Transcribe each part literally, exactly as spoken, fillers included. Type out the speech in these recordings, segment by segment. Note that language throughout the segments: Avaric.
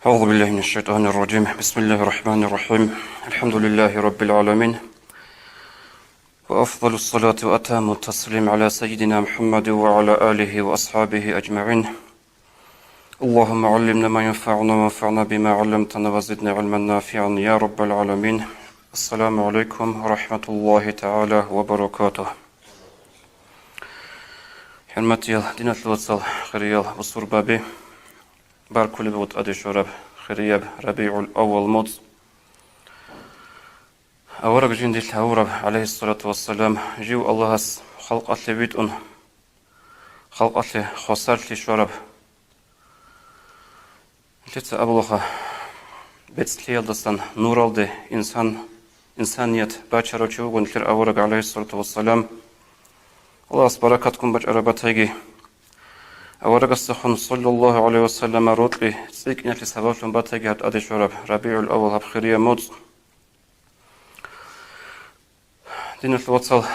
أعوذ بالله من الشيطان الرجيم. بسم الله الرحمن الرحيم. الحمد لله رب العالمين. وأفضل الصلاة وأتم التسليم على سيدنا محمد وعلى آله وأصحابه أجمعين. اللهم علمنا ما ينفعنا وانفعنا بما علمتنا وزدنا علما نافعا يا رب العالمين. السلام عليكم ورحمة الله تعالى وبركاته. ХӀурматиял диналъул вацал, хириял бусурбаби, баркулеб буго тӀаде щвараб хирияб РабигӀул-аввал моцӀ. Авараг жиндилъ гьавураб, гӀалайгьиссалату вассалам, жив Аллагьас халкъалъе витӀун, халкъалъе хвасарлъи щвараб. Нилъеца абулаха, бецӀлъиялдасан нуралде инсан, инсаният бачарав чи вуго нилъер авараг, гӀалайгьиссалату вассалам. Аллагьас баракатгун бачӀараб батайги, аварагасдехун, саллаллагьу гӀалайгьи вассаллама, рокьи цӀикӀкӀиналъе сабаблъун батайги гьаб тӀаде щвараб РабигӀул-аввал, гьаб хирияб моцӀ. Диналъул вацал,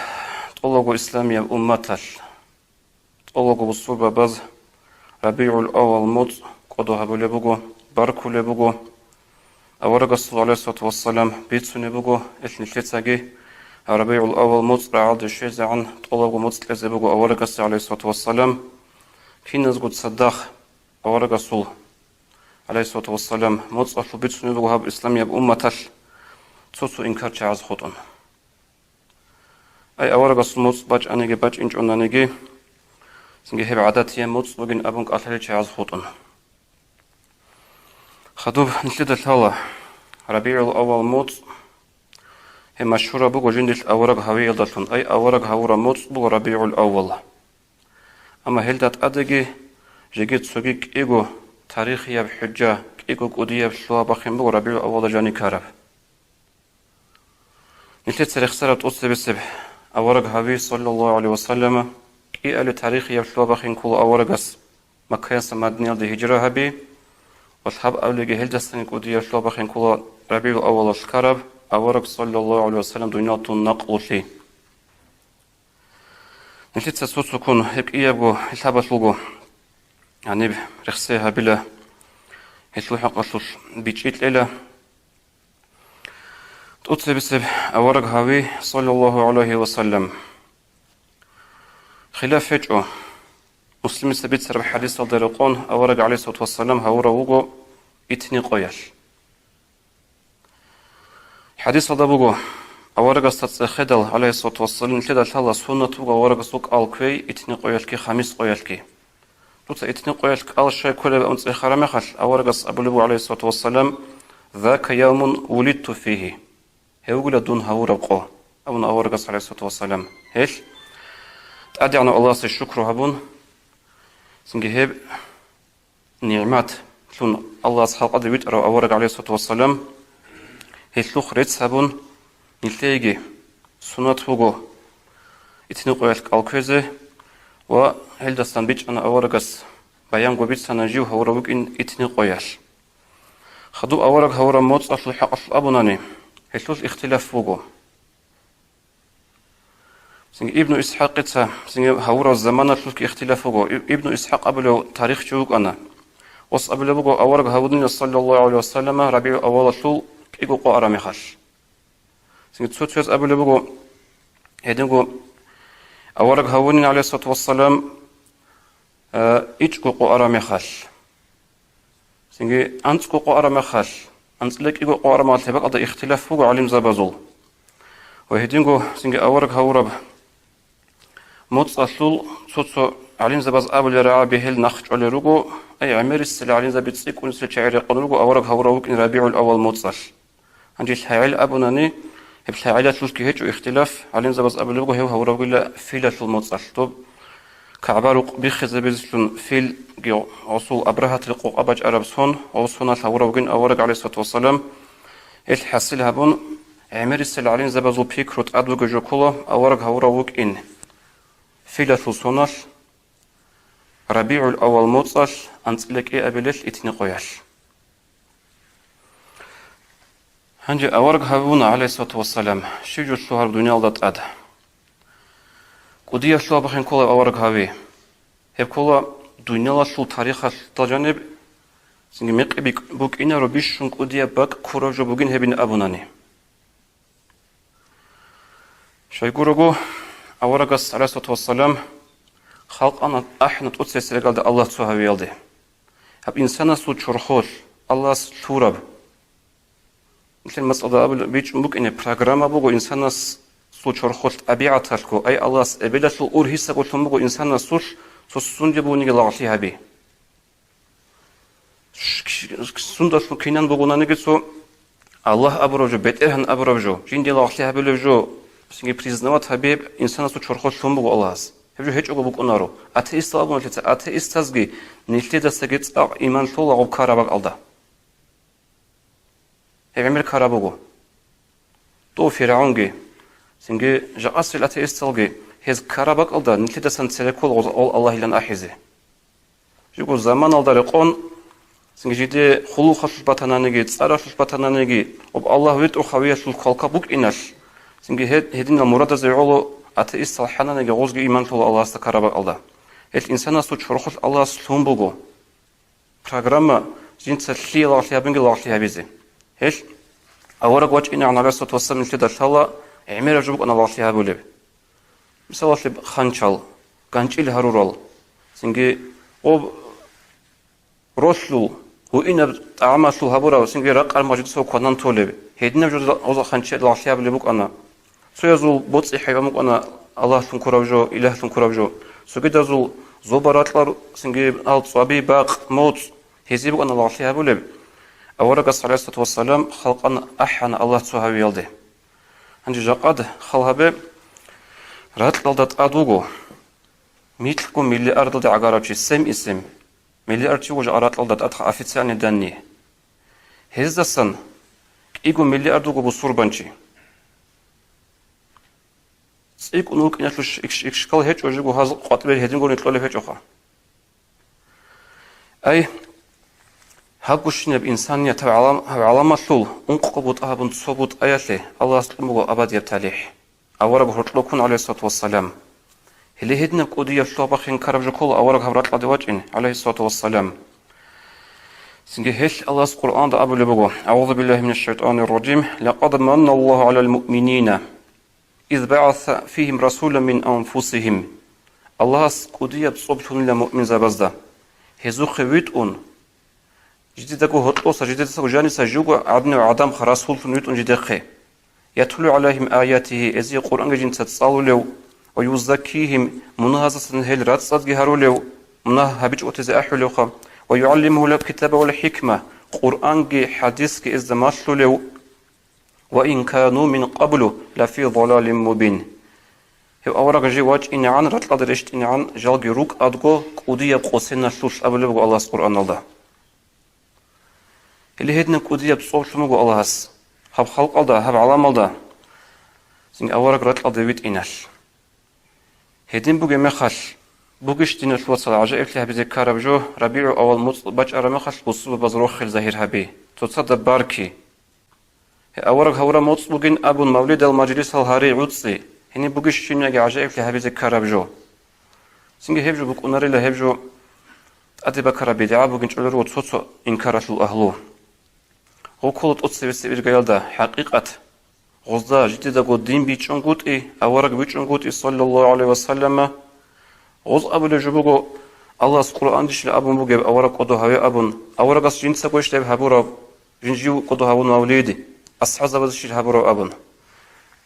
тӀолабго исламияб умматалъ, тӀолабго бусурбабаз РабигӀул-аввал моцӀ кӀодо гьабулеб буго, баркулеб буго. Аварагасул, гӀалайгьиссалату вассалам, бицунеб буго, ил нилъецаги РабигӀул-аввал моцӀ рагӀалде щвезегӀан тӀолабго моцӀ кьезе буго аварагасда, гӀалайгьиссалату вассалам. Киназго цадахъ аварагасул, гӀалайгьиссалату вассалам, моцӀалъул бицунеб буго гьаб исламияб умматалъ цо-цо инкарчагӀаз хутӀун. Ай, аварагасул моцӀ бачӀаниги бачӀинчӀонаниги, цинги гьеб гӀадатияб моцӀ бугин абун кӀалъалел чагӀаз хутӀун. Хадуб нилъеда лъала, РабигӀул-аввал моцӀ, гьеб машгьураб буго жиндилъ авараг гьавиялдалъун, ай, авараг гьавураб моцӀ буго РабигӀул-аввал. Амма гьелда тӀадеги жеги цоги кӀиго тарихияб хӀужа, кӀиго кӀудияб лъугьа-бахъин буго РабигӀул-аввалда жаниб ккараб. Нилъеца рехсараб тӀоцебесеб авараг гьави, саллаллагьу гӀалайгьи вассаллама, кӀиабилеб тарихияб лъугьа-бахъин ккола аварагас Маккаяса Мадинаялде гьижра гьаби ва лъабабилебги гьелдасаги кӀудияб лъугьа-бахъин ккола РабигӀул-аввалалъ ккараб авараг, саллаллагьу гӀалайгьи вассаллам, дуниялалдаса накълулъи. Нилъеца цо-цоккун гьеб кӀиябго лъабалъулго гьаниб рехсей гьабила, гьелъул хӀакъалъулъ бичӀчӀи кьела. ТӀоцебесеб авараг гьави, саллаллагьу гӀалайгьи вассаллам. Хилаф гьечӀо. Муслимица бицараб хӀадисалда рекъон авараг, гӀалайгьиссалату вассалам, гьавурав вуго итни къоялъ. ХӀадисалда буго, аварагасда цӀехедал, гӀалайгьиссалату вассалам, нилъеда лъала суннат буго аварагасул кӀал кквей итни къоялъги хамис къоялъги. Дуца итни къоялъ кӀал щай кколеб абун цӀехараб мехалъ, аварагас абулеб буго, гӀалайгьиссалату вассалам: «Зака явмун вулидту фигьи». Гьев вугила дун гьавураб къо, абуна аварагас, гӀалайгьиссалату вассалам. Гьелъ ТӀадегӀанав Аллагьасе шукру гьабун, цинги гьеб нигӀматлъун Аллагьас халкъалде витӀарав авараг, гӀалайгьиссалату вассалам, гьелъухъ рецц гьабун, нилъееги суннат буго итни къоялъ кӀал кквезе, ва гьелдасан бичӀчӀана аварагас, баянго бицана жив гьавурав вукӀин итни къоялъ. Хадуб авараг гьавураб моцӀалъул хӀакъалъулъ абунани, гьелъулъ ихтилаф буго. Цинги Ибну ИсхӀакъица, цинги гьавураб заманалъулъги ихтилаф буго. Иб-, Ибну ИсхӀакъ абулев тарихчи вукӀана. Ос абулеб буго, авараг гьавунила, саллаллагьу гӀалайгьи вассаллама, РабигӀул-аввалалъул кӀиго къо араб мехалъ. Цинги цо-цояз абулеб буго, гьединго авараг гьавунин, гӀалайгьиссалату вассалам, э, ичӀго къо араб мехалъ. Цинги анцӀго къо араб мехалъ, анцӀила кӀиго къо араб мехалъ, гьеб бакӀалда ихтилаф буго гӀалимзабазул. Ва гьединго цинги авараг гьавураб моцӀалъул цо-цо гӀалимзабаз абулел рагӀаби гьел нахъчӀвалел руго, ай, гӀемерисел гӀалимзаби, цӀикӀкӀунисел чагӀи рекъон руго авараг гьавурав вукӀин РабигӀул-аввал моцӀалъ. Гьанже лъагӀел абунани, гьеб лъагӀелалъулъги гьечӀо ихтилаф, гӀалимзабаз абулеб буго гьев гьавурав вугила филалъул моцӀалъ. Доб КагӀба рукъ биххизабизелъун филги гъосул Абрагьатил къокъа бачӀараб сон, гъов соналъ гьавурав вугин авараг, гӀалайгьиссалату вассалам. Гьелъ хӀасил гьабун, гӀемерисел гӀалимзабазул пикру тӀад бугеб жо ккола авараг гьавурав вукӀин филалъул соналъ, РабигӀул-аввал моцӀалъ, анцӀила кӀиабилелъ итни къоялъ. Гьанже авараг гьавуна, гӀалайгьиссалату вассалам, щиб жо лъугьараб дуниялалда тӀад. КӀудияб лъугьа-бахъин ккола авараг гьави. Гьеб ккола дуниялалъул тарихалда жаниб Цинги мекъи бик-, букӀинаро бищун кӀудияб бакӀ ккураб жо бугин гьебин абунани. Щайгурого, аварагас, гӀалайгьиссалату вассалам, халкъана ахӀана тӀоцебесеб рекӀелда Аллагь цо гьавиялде. Гьаб инсанасул чорхолъ Аллагьас лъураб. Нилъер мацӀалда абулеб бичӀчӀун букӀине, программа буго инсанасул чорхолъ тӀабигӀаталъго, ай Аллагьас эбелалъул ургьисаго лъун буго инсанасулъ цо сундеб бугониги лагълъи гьаби. Сундалъун кинан бугонаниги цо Аллагь абураб жо, БетӀергьан абураб жо, жинде лагълъи гьабулеб жо, цинги признавать гьабияб инсанасул чорхолъ лъун буго Аллагьас. Гьеб жо гьечӀого букӀунаро. Атеистал абуналъица, атеистазги нилъедасаги цӀакъ иман лъола гъоб ккараб бакӀалда. Гьеб гӀемер ккараб буго. Дов ФиргӀавнги, цинги жакъасел атеисталги гьез ккараб бакӀалда нилъедасан цереккол гъол Аллагьилан ахӀизе. Жиго заманалда рекъон, цинги жиде хъулухъалъулъ батананиги, цӀаралъулъ батананиги, об Аллагь витӀухъавиялъул квалква букӀиналъ, цинги гьед-, гьединал мурадазе гӀоло атеистал хӀананиги гъозги иман лъола Аллагьасда ккараб бакӀалда. Гьелъ инсанасул чорхолъ Аллагьас лъун буго. Программа жинца лъие лагълъи гьабинги лагълъи гьабизе. Гьелъ авараг вачӀинегӀан, гӀалайгьиссалату вассалам, нилъеда лъала гӀемераб жо букӀана лагълъи гьабулеб. Мисалалъе, ханчал, ганчӀил гьарурал, цинги гъоб ролъул, гьуинаб тӀагӀамалъул гьабураб, цинги ракъараб мажгиталъ кванан толеб, гьединаб жо гъоза ханчаялда лагълъи гьабулеб букӀана. Цоязул боцӀи-хӀайван букӀана Аллагьлъун ккураб жо, илагьлъун ккураб жо. Цогидазул зоба-ракьал, цинги гьал цӀваби, бакъ, моцӀ, гьезие букӀана лагълъи гьабулеб. Аварагас, гӀалайгьиссалату вассалам, халкъан ахӀана Аллагь цо гьавиялде. Гьанже жакъад хал гьабе, ракьалда тӀад вуго микьго миллиардалде гӀагарав чи, семь и семь миллиард чи вуго жакъа ракьалда тӀад, официальный данные. Гьездасан кӀиго миллиард вуго бусурбанчи. ЦӀикӀкӀун вукӀиналъул ш-, иш-, ишкал гьечӀо, жиго гьаз къватӀибе гьедин гурони кьолеб гьечӀоха. Ай, гьаб гущинаб инсаният гьаб гӀалам-, гьаб гӀаламалъул ункъо бутӀа гьабун цо бутӀаялъе Аллагьас кьун буго абадияб талихӀ. Авараг гьоркьоб ккун, гӀалайгьиссалату вассалам. Гьеле гьединаб кӀудияб лъугьа-бахъин ккараб жо ккола авараг гьаб ракьалде вачӀин, гӀалайгьиссалату вассалам. Цинги гьелъ Аллагьас Къуръанда абулеб буго: «АгӀузу биллагьи минаш шайтӀанир ражим. Лакъад манналлагьу гӀалал муъминина, из багӀаса фигьим расулан мин анфусигьим». Аллагьас кӀудияб цӀоб лъунила муъминзабазда. Гьезухъе витӀун, жидедаго гьоркьоса, жидедасаго жаниса живго гӀадинав гӀадамха расуллъун витӀун жидехъе. Ятлу гӀалайгьим аятигьи, гьезие Къуръанги жинца цӀалулев, ва юзаккигьим, мунагьаздасан гьел рацӀцӀадги гьарулев, мунагь гьабичӀого тезе ахӀулевха, ва югӀаллимугьумул китаба вал хӀикма, Къуръанги хӀадисги гьезда малъулев, ва ин кану мин къаблу лафи далалин мубин. Гьев авараг жив вачӀинегӀан, ракьалда рещтӀинегӀан, жалги рукӀадго кӀудияб къосиналъулъ абулеб буго Аллагьас Къуръаналда. Гьеле гьединаб кӀудияб цӀоб лъун буго Аллагьас гьаб халкъалда, гьаб гӀаламалда, цинги авараг ракьалде витӀиналъ. Гьедин бугеб мехалъ, бугищ, диналъул вацал, гӀажаиблъи гьабизе ккараб жо, РабигӀул-аввал моцӀ бачӀараб мехалъ бусурбабаз рохел загьир гьаби, цоцазда барки. Гье, авараг гьавураб моцӀ бугин абун мавлидал мажлисал гьари гӀуцӀи, гьениб бугищ щибниги гӀажаиблъи гьабизе ккараб жо. Цинги гьеб жо букӀунарила, гьеб жо тӀаде бакараб бидгӀа бугин чӀолел руго цо-цо инкаралъул агьлу. Гъов ккола тӀоцебесеб иргаялда, хӀакъикъат, гъозда жидедаго дин бичӀчӀунгутӀи, авараг вичӀунгутӀи, саллаллагьу гӀалайгьи ва саллама, гъоз абулеб жо буго, Аллагьас Къуръандищила абун бугеб авараг кӀодо гьаве абун, аварагас жинцаго иш гьеб гьабураб, жин жив кӀодо гьавун мавлиди, асхӀабзабазе щиб гьабураб абун.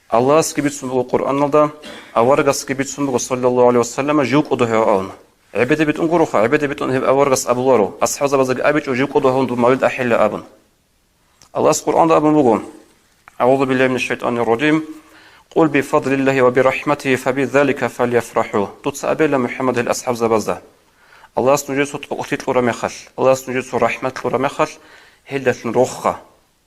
Аллагьасги бицун буго Къуръаналда, аварагасги бицун буго, саллаллагьу гӀалайгьи ва саллама, жив кӀодо гьаве абун. ГӀебеде битӀун гуроха, гӀебеде битӀун гьеб аварагас абуларо, асхӀабзабазеги абичӀо, жив кӀодо гьавун дун мавлид ахӀила абун. Аллагьас Къуръанда абун буго: «АгӀузу биллагьи минаш шайтӀанир ражим. Къул бифадлиллагьи ва бирахӀматигьи фабизалика фальяфрахӀу». Дуца абила, МухӀаммад, гьел асхӀабзабазда: Аллагьас нужецо тӀокӀлъи кьураб мехалъ, Аллагьас нужецо рахӀмат кьураб мехалъ, гьелдалъун рохха.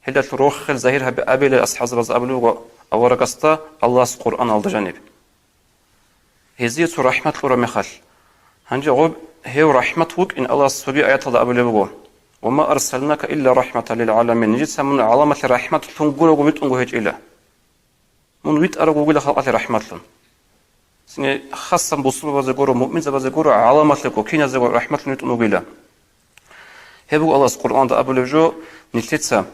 Гьелдалъун рохел загьир гьабе абила, асхӀабзабазда абулеб буго аварагасда Аллагьас Къуръаналда жаниб. Гьезие цо рахӀмат кьураб мехалъ. Гьанже гъоб гьев рахӀмат вукӀин Аллагьас цоги аяталда абулеб буго: «Ва ма арсалнака илла рахӀматан лил гӀаламин», нижеца мун гӀаламалъе рахӀмат лъун гурого витӀунго гьечӀила. Мун витӀарав вугила халкъалъе рахӀматлъун. Цинги хасан бусурбабазе гуро, муъминзабазе гуро, гӀаламалъего, киназего рахӀматлъун витӀун вугила. Гьеб буго Аллагьас Къуръанда абулеб жо, нилъеца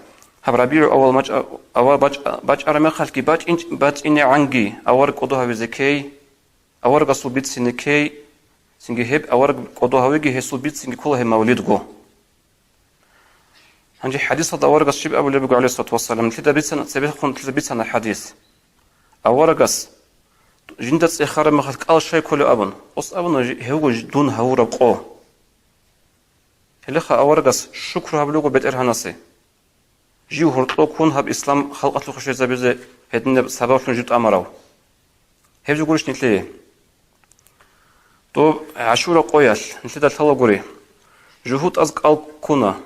гьаб РабигӀул-аввал мачӀа-, аввал бачӀа-, бачӀараб мехалъги бачӀин-, бачӀинегӀанги авараг кӀодо гьавизе ккей, аварагасул бицине ккей, цинги гьеб авараг кӀодо гьавиги гьесул бицинги ккола гьеб мавлидго. Гьанже хӀадисалда аварагас щиб абулеб буго, гӀалейхиссалату вассалам, нилъеда бицана, цебехун нилъеда бицана хӀадис. Аварагас жинда цӀехараб мехалъ кӀал щай кколеб абун, ос абуна, жи-, гьев вуго жи-, дун гьавураб къо. Гьелеха аварагас шукру гьабулего БетӀергьанасе. Жив гьоркьо ккун гьаб ислам халкъалъухъ щвезабизе гьединаб сабаблъун жив тӀамарав. Гьеб жо гурищ нилъее. Доб ГӀашура къоялъ нилъеда лъалагури, жугьутӀаз кӀал ккуна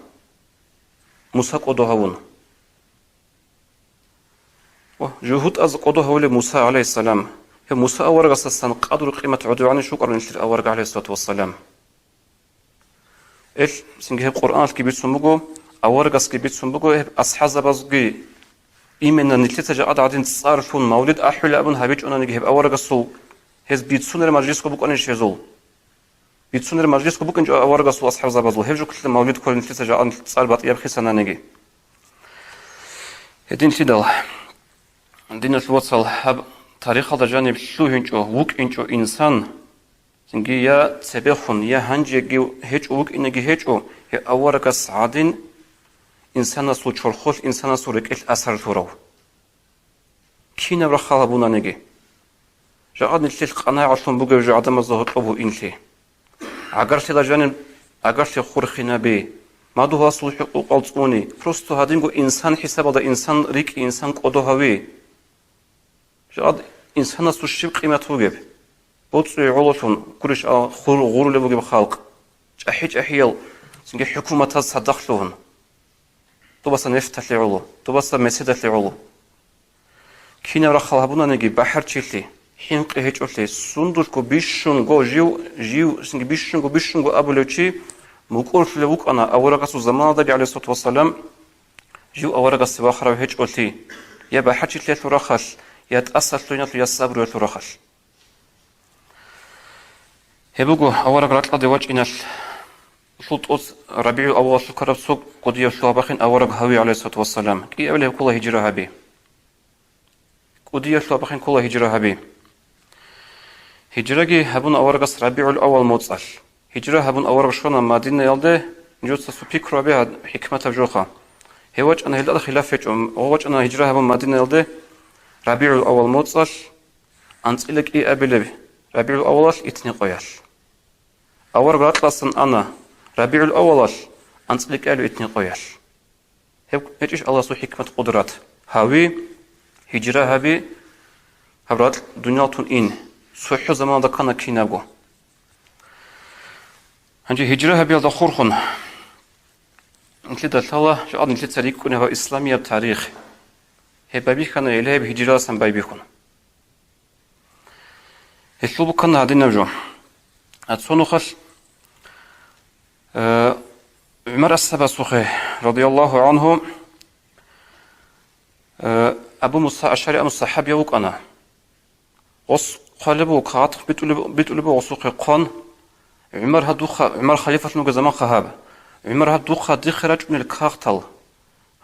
Муса кӀодо гьавун. О, жугьутӀаз кӀодо гьавулеб Муса, гӀалайгьиссалам. Гьев Муса аварагасдасан къадру-къимат гӀодовегӀанищ вукӀарав нилъер авараг, гӀалайгьиссалату вассалам. Эл, цинги гьеб Къуръаналъги бицун буго, аварагасги бицун буго, гьеб асхӀабзабазги именно нилъеца жакъа гӀадин цӀар лъун мавлид ахӀулеб абун гьабичӀонаниги гьеб аварагасул гьез бицунеб мажлисго букӀанищ гьезул. Бицунеб мажлисго букӀинчӀо аварагасул асхӀабзабазул, гьеб жо кколъила мавлид кколеб нилъеца жакъа цӀар батӀияб хисананеги. Гьединлъидал, диналъул вацал, гьаб тарихалда жаниб лъугьинчӀо, вукӀинчӀо инсан, цинги я цебехун, я гьанжеги гьечӀо, вукӀинеги гьечӀо, гьев аварагас гӀадин, инсанасул чорхолъ, инсанасул рекӀелъ асар лъурав. Кинаб рахъал гьабунаниги. Жакъа нилъелъ къанагӀалъун бугеб жо гӀадамазда гьоркьоб гьуинлъи. ГӀагарлъила жаниб, агарлъи хурхинаби, мадугьаласул хӀукъукъал цӀуни, просто гьадинго инсан хӀисабалда инсан рикӀкӀи, инсан кӀодо гьави. Жакъа инсанасул щиб къимат бугеб? БоцӀуе гӀололъун гурищ а хур-, гъурулеб бугеб халкъ. ЧӀахӀи-чӀахӀиял цинги хӀукуматаз цадахъ лъугьун. Добаса нефталъе гӀоло, добаса меседалъе гӀоло. Кинаб рахъал гьабунаниги бахӀарчилъи, хӀинкъи гьечӀолъи, сундулъго бищунго жив, жив, цинги бищунго, бищунго абулев чи мукӀурлъулев вукӀана аварагасул заманалдаги, гӀалейхиссалату вассалам, жив аварагасе вахарав гьечӀолъи, я бахӀарчилъиялъул рахъалъ, я тӀасалъугьиналъул, я сабруялъул рахъалъ. Гьеб буго авараг ракьалде вачӀиналъул тӀоц РабигӀул-аввалалъул ккараб цо кӀудияб лъугьа-бахъин авараг гьави, гӀалейхиссалату вассалам, кӀиабилеб ккола гьижра гьаби. КӀудияб лъугьа-бахъин ккола гьижра гьаби. Гьижраги гьабуна аварагас РабигӀул-аввал моцӀалъ. Гьижра гьабун авараг щвана Мадинаялде, нужеца цо пикру гьабе гьад-, хӀикматаб жоха. Гьев вачӀана, гьелда хилаф гьечӀо, гьев вачӀана гьижра гьабун Мадинаялде РабигӀул-аввал моцӀалъ, анцӀила кӀиабилеб РабигӀул-аввалалъ итни къоялъ. Авараг ракьалдасан ана РабигӀул-аввалалъ, анцӀила кӀиабилеб итни къоялъ. Гьеб гьечӀищ Аллагьасул хӀикмат-къудрат? Гьави, гьижра гьаби, гьаб ракь дуниял тун ин, цохӀо заманалда ккана кинабго. Гьанже гьижра гьабиялда хурхун, нилъеда лъала жакъа нилъеца рикӀкӀунеб гьаб исламияб тарих. Гьеб байбихьана гьеле гьеб гьижраласан байбихьун. Гьелъул буккана гьадинаб жо. А цо нухалъ, э, ГӀумар асхӀабасухъе, радияллагьу гӀангьу, э, Абу Муса Ашари абун сахӀабияв вукӀана. Гъос хъвалеб буго, кагъат битӀулеб, битӀулеб буго гъосухъе хъван, ГӀумар гьадухъа, ГӀумар халифалъун вугеб заманха гьаб, ГӀумар гьадухъа дихъе рачӀунел кагътал,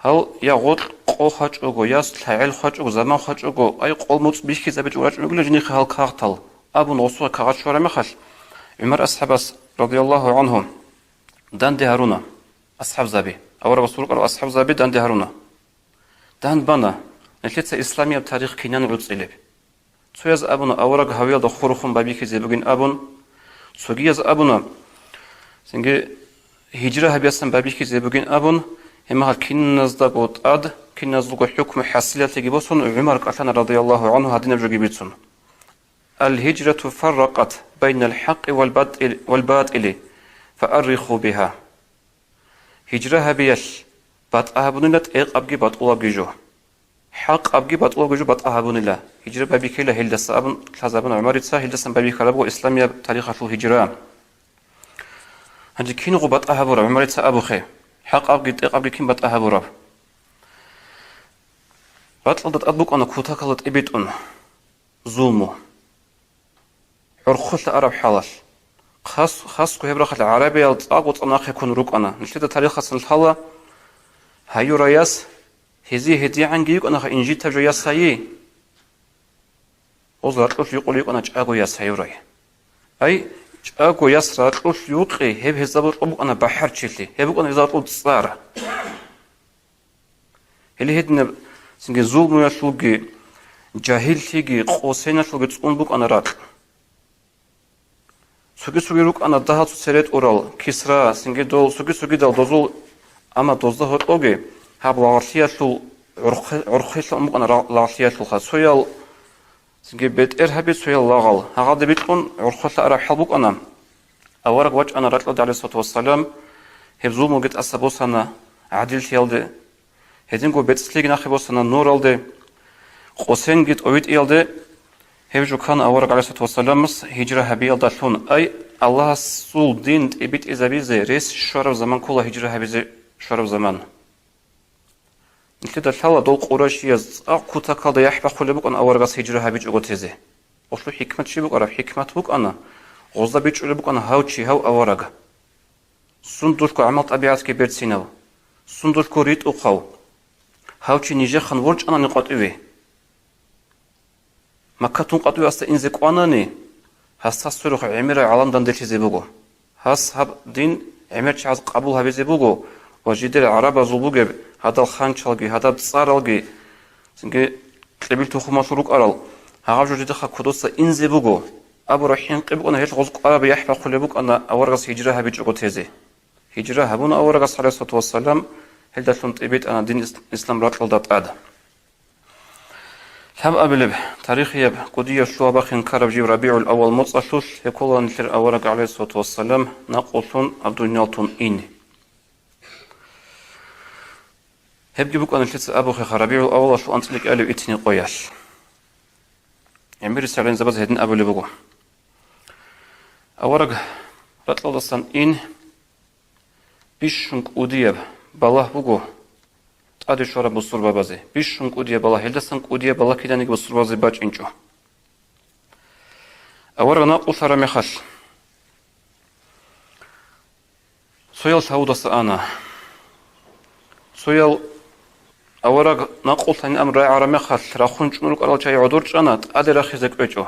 гьал я гъоркь къо хвачӀого, я лъагӀел хвачӀого, заман хвачӀого, ай къо-моцӀ бихьизабичӀого рачӀунел жинихъе гьал кагътал, абун гъосухъе кагъат щвараб мехалъ, ГӀумар асхӀабас, радияллагьу гӀангьу, данде гьаруна асхӀабзаби, аварагасул рукӀарал асхӀабзаби данде гьаруна. Дандбана, нилъеца исламияб тарих кинан гӀуцӀилеб. Цояз абуна, авараг гьавиялда хурхун байбихьизе бугин абун. Цогияз абуна, цинги гьижра гьабиялдасан байбихьизе бугин абун, гьеб мехалъ киназдаго тӀад, киназулго хӀукму хӀасилалъеги босун, ГӀумар кӀалъана, радияллагьу гӀангьу, гьадинаб жоги бицун: «Ал-гьижрату фарракъат байнал хӀакъи вал батӀил-, вал батӀили, фаарриху бигьа». Гьижра гьабиялъ батӀа гьабунила тӀекъабги батӀулабги жо. ХӀакъабги батӀулабги жо батӀа гьабунила. Гьижра байбихьила гьелдаса абун лъазабуна ГӀумарица, гьелдасан байбихьарабго исламияб тарихалъул гьижра. Гьанже кинго батӀа гьабураб, ГӀумарица абухъе, хӀакъабги тӀекъабги кин батӀа гьабураб? Ракьалда тӀад букӀана кутакалда тӀибитӀун зулму. ГӀурхъулъа араб хӀалалъ, Хас-, хасго гьеб рахъалъ гӀарабиял цӀакъго цӀакъ нахъе ккун рукӀана. Нилъеда тарихалъан лъала, гьаюрай яс, гьезие гьедигӀанги йикӀанаха инжитаб жо яс гьайи. Гъоз ракьулъ юкъулев йикӀана чӀаго яс гьаюрай. Ай, чӀаго яс ракьулъ юкъи, гьеб гьезда бокьун букӀана бахӀарчилъи, гьеб букӀана гьезда бокьун цӀар. Гьеле гьединаб цинги зулмуялъулги, жагьиллъиги, къосиналъулги цӀун букӀана ракь. Цоги-цоги рукӀана дагьал цоцере тӀурал, Кисра, цинги дол цоги-цогидал дозул, амма дозда гьоркьоги гьаб лагълъиялъул гӀурхъе-, гӀурхъелъун букӀана ра-, лагълъиялъулха. Цоял цинги бетӀергьаби, цоял лагъал. Гьагъаде бикьун гӀурхъелъа араб хӀал букӀана. Авараг вачӀана ракьалде, гӀалайгьиссалату вассалам, гьеб зулмуги тӀаса босана, гӀадиллъиялде. Гьединго бецӀлъиги нахъе босана нуралде, къосинги тӀовитӀиялде. Гьеб жо ккана авараг, гӀалайгьиссалату вассаламас, гьижра гьабиялдалъун. Ай, Аллагьасул дин тӀибитӀизабизе рес щвараб заман ккола гьижра гьабизе щвараб заман. Нилъеда лъала дол къурайшияз цӀакъ кутакалда яхӀ бахъулеб букӀана аварагас гьижра гьабичӀого тезе. Гъолъул хӀикмат щиб букӀараб? ХӀикмат букӀана, гъозда бичӀчӀулеб букӀана гьав чи, гьав авараг. Сундулъго гӀамал-тӀабигӀатги берцинав, сундулъго ритӀухъав, гьав чи нижехъан ворчӀанани къватӀиве. Маккатун къватӀиве гьасда инзе кӀванани, гьасда сверухъ гӀемерал гӀалам данделъизе буго. Гьас гьаб дин гӀемер чагӀаз къабул гьабизе буго ва жидер гӀарабазул бугеб гьадал ханчалги, гьадаб цӀаралги, цинги кьибил тухумалъул рукӀарал, гьагъаб жо жидехъа кодоса инзе буго абураб хӀинкъи букӀана, гьелъ гъоз кӀвараб яхӀ бахъулеб букӀана аварагас гьижра гьабичӀого тезе. Гьижра гьабуна аварагас, гӀалайгьиссалату вассалам, гьелдалъун тӀибитӀана дин ис-, ислам ракьалда тӀад. Лъабабилеб тарихияб кӀудияб лъугьа-бахъин ккараб жив РабигӀул-аввал моцӀалъулъ гьекъолаан нилъер авараг, гӀалайгьиссалату вассалам, накъуллъун гьаб дунялалдун ине. Гьебги букӀана нилъеца абухъеха РабигӀул-аввалалъул анцӀила кӀиабилеб итни къоялъ. ГӀемерисел гӀалимзабаз гьедин абулеб буго. Авараг ракьалдасан ин бищун кӀудияб балагь буго тӀаде щвараб бусурбабазе. Бищун кӀудияб балагь, гьелдасан кӀудияб балагь киданиги бусурбабазе бачӀинчӀо. Авараг накъулъараб мехалъ, цоял лъавудаса ана. Цоял авараг накъулъанин абун рагӀараб мехалъ, рахун чӀун рукӀарал чагӀи гӀодор чӀана, тӀаде рахизе кӀвечӀо.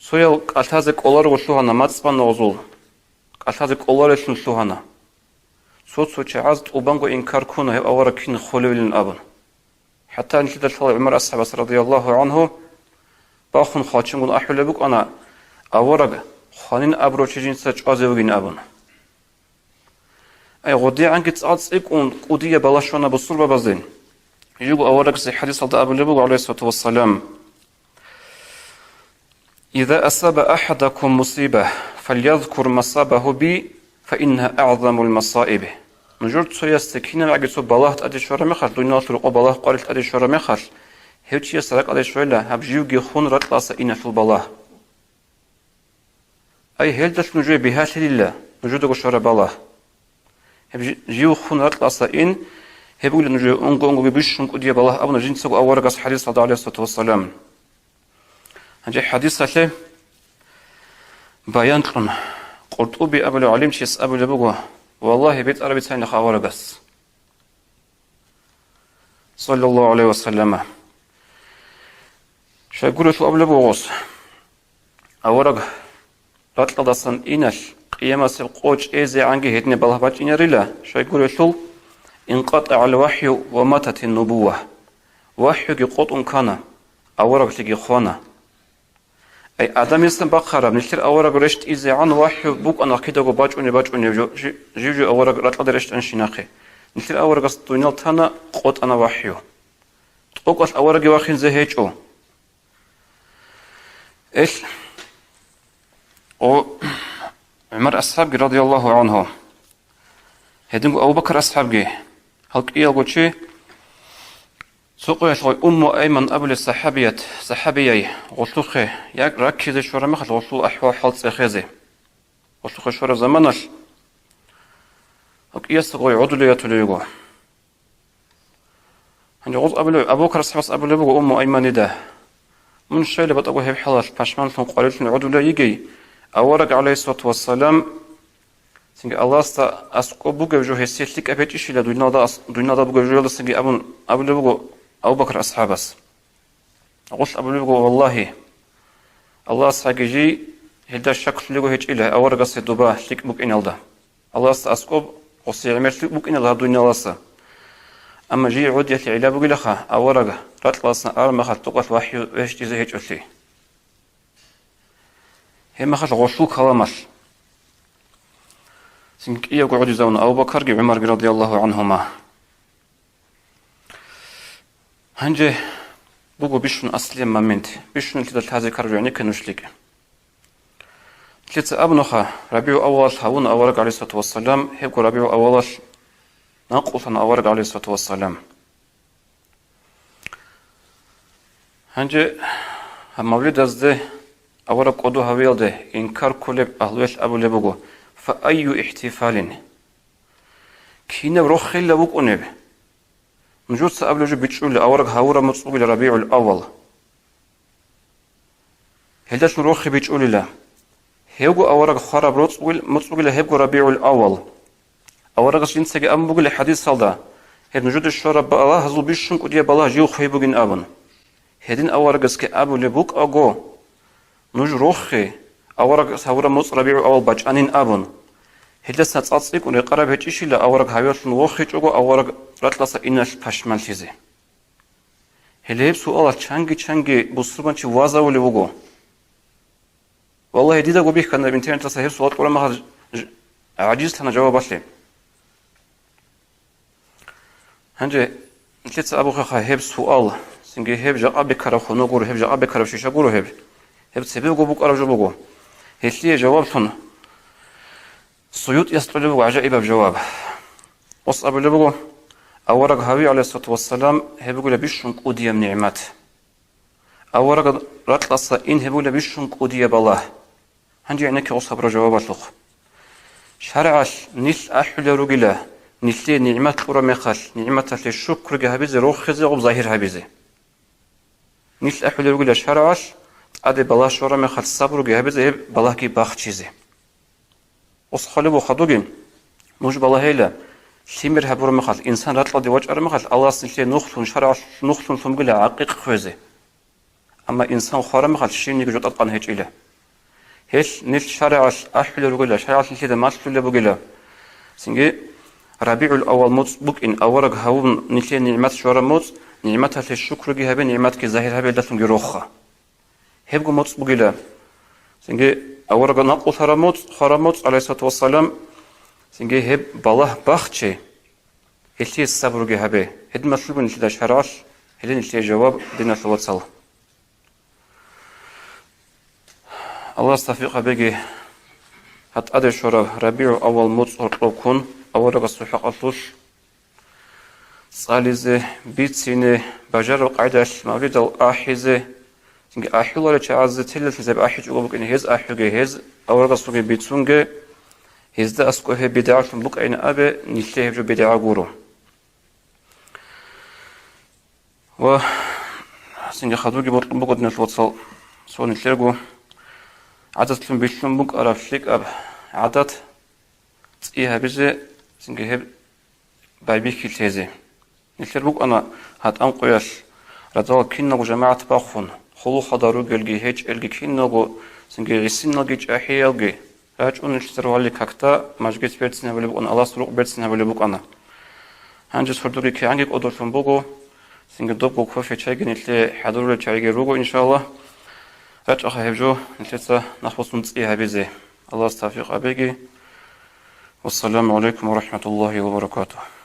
Цоял кӀалъазе кӀоларого лъугьана, мацӀ бана гъозул, кӀалъазе кӀолареллъун лъугьана. Цо-цо чагӀаз тӀубанго инкар ккуна гьев авараг кин холевилин абун. ХӀатта нилъеда лъала ГӀумар асхӀабас, радияллагьу гӀангьу, бахун хвалчингун ахӀулеб букӀана, авараг хванин абурав чи жинца чӀвазе вугин абун. Ай, гъодигӀанги цӀа-, цӀикӀкӀун кӀудияб балагь щвана бусурбабазе. Живго аварагасул хӀадисалда абулеб буго, гӀалайгьиссалату вассалам: «Иза асаба ахадакум мусиба, фальязкур масабагьу би, фаиннагьа агӀзамул масаиб». Нужер цоясде кинабгӀаги цо балагь тӀаде щвараб мехалъ, дуниялалъул рокъоб балагь къварилъ тӀаде щвараб мехалъ, гьев чиясда ракӀалде щвела гьаб живги хун ракьалдаса иналъул балагь. Ай, гьелдалъ нужее бигьалъилила нужедаго щвараб балагь. Гьеб жи-, жив хун ракьалдаса ин, гьеб бугила нужее унго-унгоги бищун кӀудияб балагь абуна жинцаго аварагас хӀадисалда, гӀалайгьиссалату вассалам. Гьанже хӀадисалъе баян кьун, Къуртуби абулев гӀалимчияс абулеб буго: «Валлагьи, бетӀараб бицайинха аварагас, саллаллагьу гӀалайгьи ва саллама». Щайгурелъул абулеб буго гъос, авараг ракьалдасан иналъ, къиямасеб къо чӀезегӀанги гьединаб балагь бачӀинарила, щайгурелъул: «ИнкъатӀагӀал вахӀю ва мататин нубувва». ВахӀюги къотӀун ккана, авараглъиги хвана. Ай, Адамисан бахъараб, нилъер авараг рещтӀизегӀан вахӀю букӀана кидаго бачӀунеб-бачӀунеб жо-, жи-, жив-жив авараг ракьалде рещтӀанщинахъе. Нилъер аварагас дуниял тана, къотӀана вахӀю. ТӀокӀалъ аварагги вахинзе гьечӀо. Эл, о, ГӀумар асхӀабги, радияллагьу гӀангьу, гьединго Абу Бакр асхӀабги, гьал кӀиялго чи, цо къоялъ гъой Умму Айман абулеб сахӀабият, сахӀабияй гъолъухъе як раккизе щвараб мехалъ гъолъул ахӀвал-хӀал цӀехезе. Гъолъухъе щвараб заманалъ гьав кӀиясда гъой гӀодулев ятулев йиго. Гьанже гъоз абулеб, Абу Бакр асхӀабас абулеб буго Умму Айманида: Мун щайила батӀаго гьеб хӀалалъ пашманлъун къварилъун гӀодулей йигей, авараг, гӀалайгьиссалату вассалам, цинги Аллагьасда аскӀоб бугев жо гьесие лъикӀаб гьечӀищила дуниялда ас-, дуниялда бугев жоялдасаги абун абулеб буго Абу Бакр асхӀабас. Гъулъ абулеб буго: «Валлагьи, Аллагьас гьаги жий гьелда щаклъулего гьечӀила, аварагасе доба лъикӀ букӀиналда. Аллагьасда аскӀоб гъосие гӀемер лъикӀ букӀиналда гьаб дуниялалъа. Амма жий гӀодиялъе гӀилла бугилаха, авараг ракьалдасан араб мехалъ тӀокӀалъ вахӀю рещтӀизе гьечӀолъи». Гьеб мехалъ гъолъул каламалъ цинги кӀиявго гӀодизавуна Абу Бакарги ГӀумарги радияллагьу гӀанхума. Гьанже буго бищун аслияб момент. Бищун нилъеда лъазе ккараб жо гӀенекке нуж лъикӀ. Нилъеца абунаха, РабигӀул-аввалалъ гьавуна авараг, гӀалайгьиссалату вассалам, гьебго РабигӀул-аввалалъ накъулъана авараг, гӀалайгьиссалату вассалам. Гьанже гьаб мавлидазде авараг кӀодо гьавиялде инкар кколеб агьлуялъ абулеб буго: «Фа айю ихтифалин?» Кинаб рохел букӀунеб? Нужеца абулеб жо бичӀчӀулеб, авараг гьавураб моцӀ бугила РабигӀул-аввал. Гьелдалъун рохел бичӀчӀулила. Гьевго авараг хвараб роцӀ бугил-, моцӀ бугила гьебго РабигӀул-аввал. Аварагас жинцаги абун бугила хӀадисалда: «Гьеб нужеде щвараб балагьазул бищун кӀудияб балагь жив хвей бугин», – абун. Гьедин аварагасги абулеб букӀаго, нуж рохе, аварагас гьавураб моцӀ РабигӀул-аввал бачӀанин абун. Гьелдаса цӀацӀикӀкӀун рекъараб гьечӀищила авараг гьавиялъун вохичӀого авараг ракьалдаса иналъ пашманлъизе. Гьеле гьеб суалалъ чанги-чанги бусурбанчи вазавулев вуго. Валлагьи, дидаго бихьана интернеталъа гьеб суал кьураб мехалъ, ж-, гӀажизлъана жавабалъе. Гьанже нилъеца абухъеха гьеб суал, цинги гьеб жакъа бекараб хьунугур, гьеб жакъа бекараб щиша гуро гьеб? Гьеб цебего букӀараб жо буго. Гьелъие жаваблъун СуютӀияс кьолеб буго гӀажаибаб жаваб. Ос абулеб буго, авараг гьави, гӀалайгьиссалату вассалам, гьеб бугила бищун кӀудияб нигӀмат. Авараг ракьалдаса ин гьеб бугила бищун кӀудияб балагь. Гьанже гӀенекке гъос гьабураб жавабалъухъ. ШаргӀалъ нилъ ахӀулел ругила, нилъее нигӀмат кьураб мехалъ, нигӀматалъе шукруги гьабизе, рохизе гъуб загьир гьабизе. Нилъ ахӀулел ругила шаргӀалъ, тӀаде балагь щвараб мехалъ сабруги гьабизе, гьеб балагьги бахчизе. Ос хъвалеб буго хадуги, нуж балагьейила, лъимер гьабураб мехалъ, инсан ракьалде вачӀараб мехалъ, Аллагьас нилъее нухлъун, шаргӀалъ нухлъун лъун бугила гӀакъикъ хвезе. Амма инсан хвараб мехалъ, щибниги жо тӀадкъан гьечӀила. Гьелъ нилъ шаргӀалъ ахӀулел ругила, шаргӀалъ нилъеда малъулеб бугила. Цинги РабигӀул-аввал моцӀ букӀин, авараг гьавун нилъее нигӀмат щвараб моцӀ, нигӀматалъе шукруги гьабе, нигӀматги загьир гьабе, гьелдалъунги рохха. Гьебго моцӀ бугила. Цинги авараг накъулъараб моцӀ, хвараб моцӀ, гӀалайгьиссалату вассалам, цинги гьеб балагь бахче, гьелъие сабруги гьабе. Гьедин малъулеб нилъеда шаргӀалъ, гьеле нилъее жаваб, диналъул вацал. Аллагьас тавфикъ гьабеги, гьатӀаде щвараб РабигӀул-аввал моцӀ гьоркьоб ккун, аварагасул хӀакъалъулъ цӀализе, бицине, бажараб къагӀидаялъ мавлидал ахӀизе, цинги ахӀуларел чагӀазде телалъизаб ахӀичӀого букӀине гьез ахӀуге, гьез аварагасулги бицунге, гьезда аскӀоб гьеб бидгӀалъун букӀайин абе, нилъее гьеб жо бидгӀа гуро. Ва цинги хадуги бокьун буго, диналъул вацал, цо нилъерго гӀадатлъун бихьун букӀараб лъикӀаб гӀадат цӀи гьабизе, цинги гьеб байбихьи лъезе. Нилъер букӀана гьатӀан къоялъ радал киналго жамагӀат бахун, хъулухъалда ругелги, гьечӀелги киналго, цинги гӀисиналги чӀахӀиялги, рачӀун нилъер вали какда мажгит берцин гьабулеб букӀана, Аллагьас рукъ берцин гьабулеб букӀана. Гьанже сордоги кигӀанги кӀодолъун буго, цинги добго кофе-чайги нилъее хӀадурулел чагӀиги руго, иншаллагь. РачӀаха гьеб жо нилъеца нахбасун цӀи гьабизе. Аллагьас тавфикъ гьабеги. Вассаламу гӀалайкум ва рахӀматуллагьи ва баракатугь.